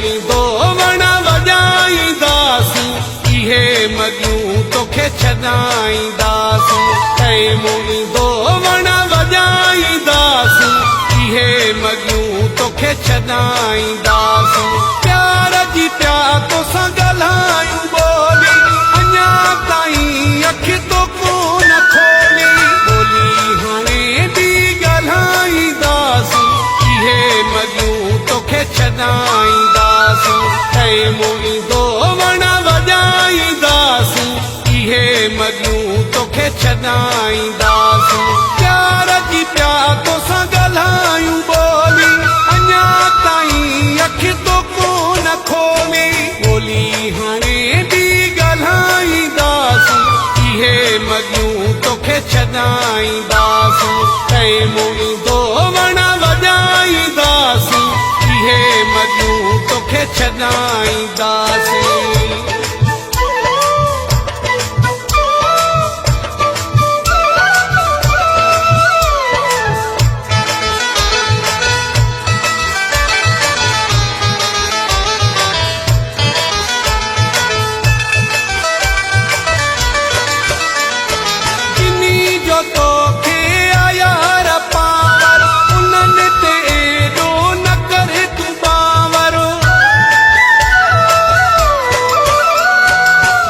ايندو وڻ وڄائينداسون، اهي مڳيون توکي ڇڏائينداسون. ٽيم ايندو وڻ وڄائينداسون، اهي مڳيون توکي ڇڏائينداسون. پيار جي پيا توسان ڳالهايون ٻولي، اڃا تائين اک تو ڪونه کولي. ٻولي هاڻي به ڳالهائينداسون، اهي مڳيون توکي ڇڏائينداسون. ٽيم ايندو وڻ وڄائينداسون، اهي مڳيون توکي ڇڏائينداسون. پيار جي پيا توسان ڳالهايون ٻولي، اڃا تائين اک تو ڪونه کولي. ٻولي هاڻي به ڳالهائينداسون، اهي مڳيون توکي ڇڏائينداسون. ٽيم ايندو وڻ وڄائينداسون، اهي مڳيون توکي ڇڏائينداسين. جني جو توکي آ يار پاور، انهن تي ايڏو نه ڪر تون باور.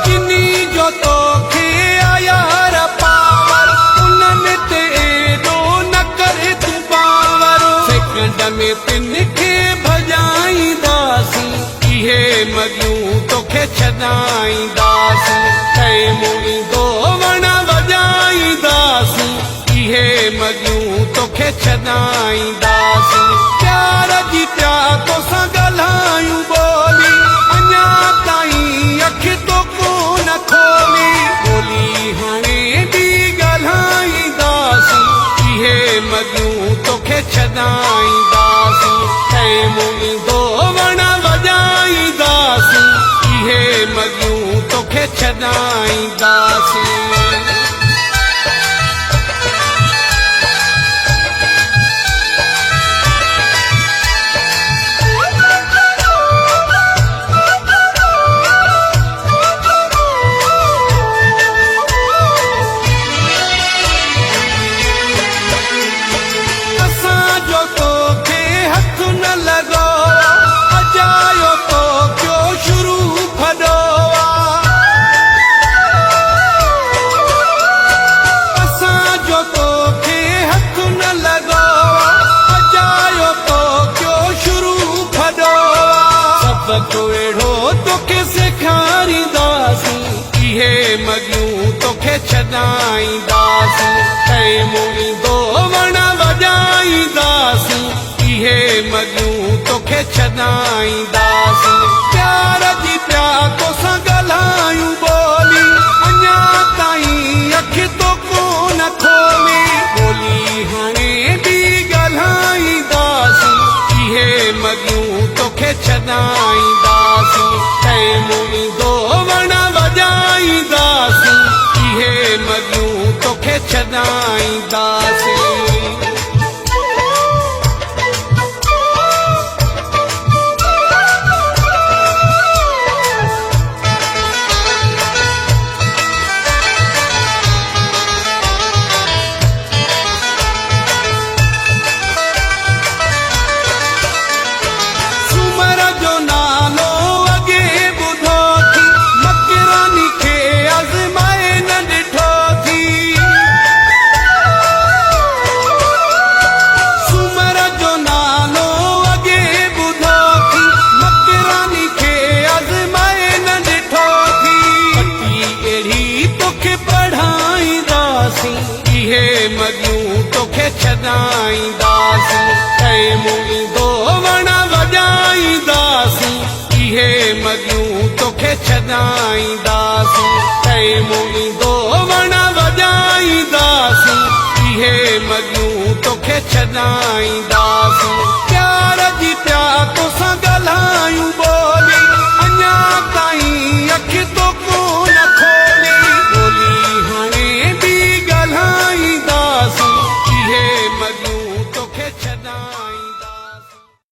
جني جو توکي آ يار پاور، انهن تي ايڏو نه ڪر تون باور. سيڪنڊ ۾ تن کي ڀڄائينداسون، اهي مڳيون توکي ڇڏائينداسون. ٽيم ايندو وڻ وڄائينداسون، اهي مڳيون توکي ڇڏائينداسون. پيار جي پيا توسان ڳالهايون ٻولي، اڃا تائين اک تو ڪونه کولي. ٻولي هاڻي به ڳالهائينداسون، اهي مڳيون توکي ڇڏائينداسون. ٽيم ايندو وڻ وڄائينداسون، اهي مڳيون توکي ڇڏائينداسين. اسان جو توکي هٿ نه لڳو آ، اجايو تو ڪيو شروع ڦڏو آ. اسان جو توکي هٿ نه لڳو آ، اجايو تو ڪيو شروع ڦڏو آ. سبق اهڙو توکي سيکارينداسون، اهي مڳيون توکي ڇڏائينداسون. ٽيم ايندو وڻ وڄائينداسون، اهي مڳيون توکي ڇڏائينداسون. پيار جي پيا توسان ڳالهايون ٻولي، اڃا تائين اک تو ڪونه کولي. ٻولي هاڻي به ڳالهائينداسون، اهي مڳيون توکي ڇڏائينداسون. ٽيم ايندو وڻ وڄائينداسون، اهي مڳيون توکي ڇڏائينداسين. سومر جو نالو اڳي ٻڌو ٿي، مڪراني کي آزمائي نه ڏٺو ٿي. سومر جو نالو اڳي ٻڌو ٿي، مڪراني کي آزمائي نه ڏٺو ٿي. پٽي اهڙي توکي پڙهائينداسين، اهي مڳيون توکي ڇڏائينداسون. ٽيم ايندو وڻ وڄائينداسون، اهي مڳيون توکي ڇڏائينداسون. ٽيم ايندو وڻ وڄائينداسون، اهي مڳيون توکي ڇڏائينداسون.